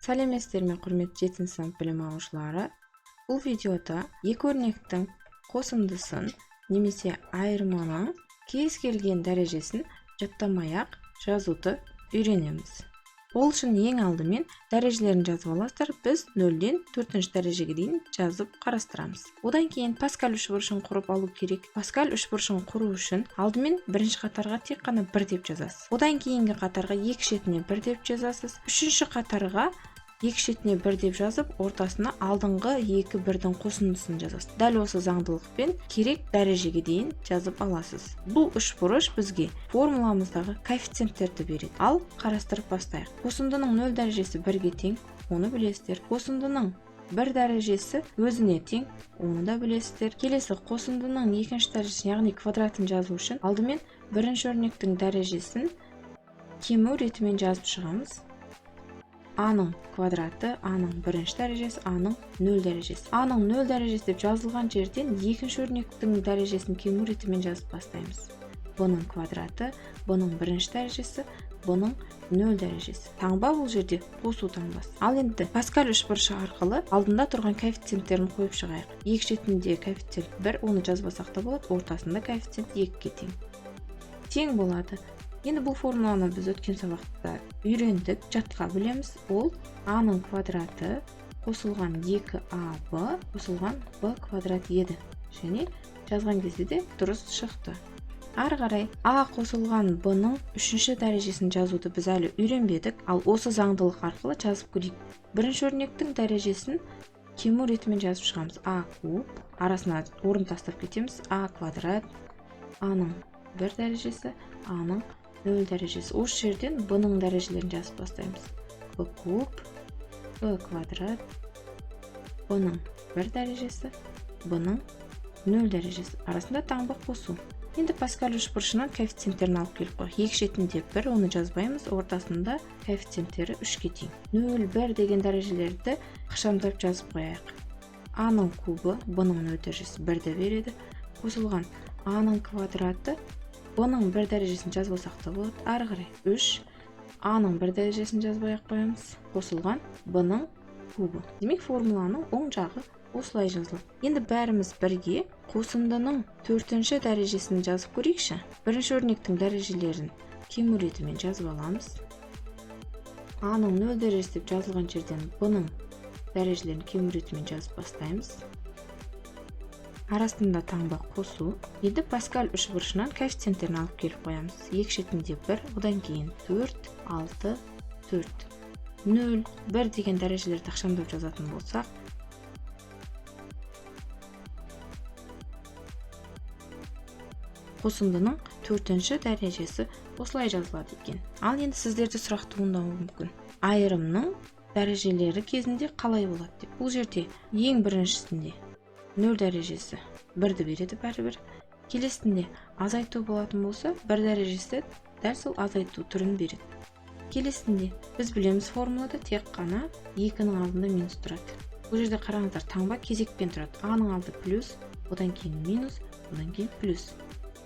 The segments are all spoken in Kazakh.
Сәлеметсіздер ме, құрметті 7 сынып білім алушылары! Бұл видеода екі өрнектің қосындысын немесе айырманың кез келген дәрежесін жаттамай-ақ жазуды үйренеміз. Ол үшін ең алдымен дәрежелерін жазып аласыздар. Біз 0-ден 4-ші дәрежеге дейін жазып қарастырамыз. Одан кейін Паскаль үшбұрышын құрып алу керек. Паскаль үшбұрышын құру үшін алдымен бірінші қатарға тек қана 1 деп жазасыз. Одан кейінгі қатарға екі шетіне 1 деп жазасыз. Үшінші қатарға екі шетіне 1 деп жазып, ортасына алдыңғы екі бірдің қосындысын жазасыз. Дәл осы заңдылықпен керек дәрежеге дейін жазып аласыз. Бұл үшбұрыш бізге формуламыздағы коэффициенттерді береді. Ал қарастырып бастайық. Қосындының 0 дәрежесі 1-ге тең, оны білесіздер. Қосындының 1 дәрежесі өзіне тең, оны да білесіздер. Келесі қосындының екінші дәрежесін, яғни квадратын жазу үшін алдымен бірінші өрнектің дәрежесін кему ретімен жазып шығамыз. А-ның квадраты, А-ның бірінші дәрежесі, А-ның 0 дәрежесі. А-ның 0 дәрежесі деп жазылған жерден екінші өрнектің дәрежесін кему ретімен жазып бастаймыз. Б-ның квадраты, Б-ның бірінші дәрежесі, Б-ның 0 дәрежесі. Таңба бұл жерде қосу таңбасы. Ал енді Паскаль үшбұрышы арқылы алдында тұрған коэффициенттерін қойып шығайық. Екі шетінде коэффициент 1, оны жазбасақ та болады, ортасында коэффициент 2-ге тең. Тең болады. Енді бұл формуланы біз өткен сабақта үйрендік, жатқа білеміз. Ол А-ның квадраты қосылған 2АБ қосылған Б квадрат еді. Және жазған кезде де дұрыс шықты. Ары қарай А қосылған Б-ның үшінші дәрежесін жазуды біз әлі үйренбедік. Ал осы заңдылық арқылы жазып көрейік. Бірінші өрнектің дәрежесін кему ретімен жазып шығамыз. А куб, арасына орын тастап кетеміз. А квадрат, А-ның 1 дәрежесі, А-ның 0 дәрежесі. Осы жерден Б-ның дәрежелерін жазып бастаймыз. Б куб, Б квадрат, Б-ның 1 дәрежесі, Б-ның 0 дәрежесі. Арасында таңба қосу. Енді Паскаль үшбұрышынан коэффициенттерін алып келіп қояйық. Екі шетінде 1, оны жазбаймыз, ортасында коэффициенттері 3-ке тең. 0, 1 деген дәрежелерді ықшамдап жазып қояйық. А-ның кубы, Б-ның 0 дәрежесі 1-ді береді. Қосылған А-ның квадраты, Б-ның 1 дәрежесін жазбасақ та болады. Ары қарай 3, А-ның 1 дәрежесін жазбай ақ қоямыз. Қосылған Б-ның кубы. Демек, формуланың оң жағы осылай жазылады. Енді бәріміз бірге қосындының 4-ші дәрежесін жазып көрейікші. Бірінші өрнектің дәрежелерін кему ретімен жазып аламыз. А-ның 0 дәрежесі деп жазылған жерден Б-ның дәрежелерін кему ретімен жазып бастаймыз. Арасында таңба қосу. Енді Паскаль үшбұрышынан коэффициенттерін алып келіп қоямыз. Екі шетінде 1, одан кейін 4, 6, 4. 0, 1 деген дәрежелерді ықшамдап жазатын болсақ, қосындының 4-ші дәрежесі осылай жазылады екен. Ал енді сіздерде сұрақ туындауы мүмкін. Айырымның дәрежелері кезінде қалай болады деп. Бұл жерде ең біріншісінде 0 дәрежесі 1-ді береді бәрібір. Келесінде азайту болатын болса, 1 дәрежесі дәл сол азайту түрін береді. Келесінде біз білеміз формулада тек қана 2-нің алдында минус тұрады. Бұл жерде қараңыздар, таңба кезекпен тұрады. А-ның алды плюс, одан кейін минус, одан кейін плюс.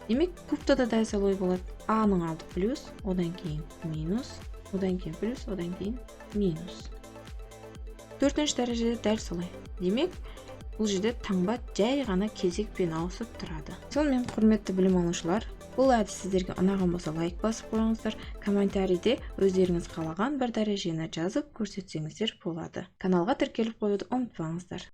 Демек, кубта да дәл солай болады. А-ның алды плюс, одан кейін минус, одан кейін плюс, одан кейін минус. 4-ші дәрежеде дәл солай. Демек, бұл жерде таңба жай ғана кезекпен ауысып тұрады. Сонымен, құрметті білім алушылар, бұл әдіс сіздерге ұнаған болса лайк басып қойыңыздар, комментарийде өздеріңіз қалаған бір дәрежені жазып көрсетсеңіздер болады. Каналға тіркеліп қоюды ұмытпаңыздар.